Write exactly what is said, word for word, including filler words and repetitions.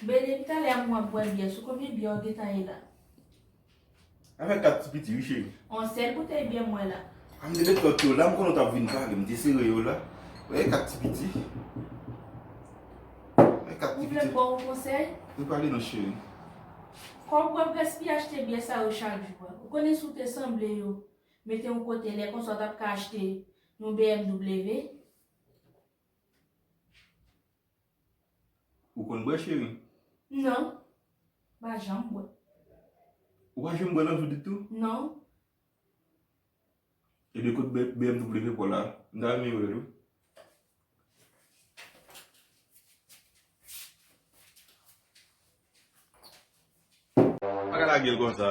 Ben, depi talè a m wè w ap bwè byè, sou konbyen byè w gentan ye la? Avèk kat ti piti, wi, cheri. On sèl boutèy byè m wè la. A m te met lòt yo la, m konnen w t ap vin pale, m te sere yo la. Wè, kat ti piti. Wè, kat ti piti. Ou vle m ba w konsèy? M pale non, cheri. Kòb w ap gaspiye achte byè sa yo chak jou a. Ou konnen si w te sanble yo, mete yon kote, lè konsa w t ap ka achte yon B M W. Ou konn bwè, cheri? Non. M pa janm bwè. Ou pa janm bwè nan vi w ditou? Non. Ebyen, kot B-, B M W pa w la? M ta renmen wè l, wi. Pa ka lage l konsa.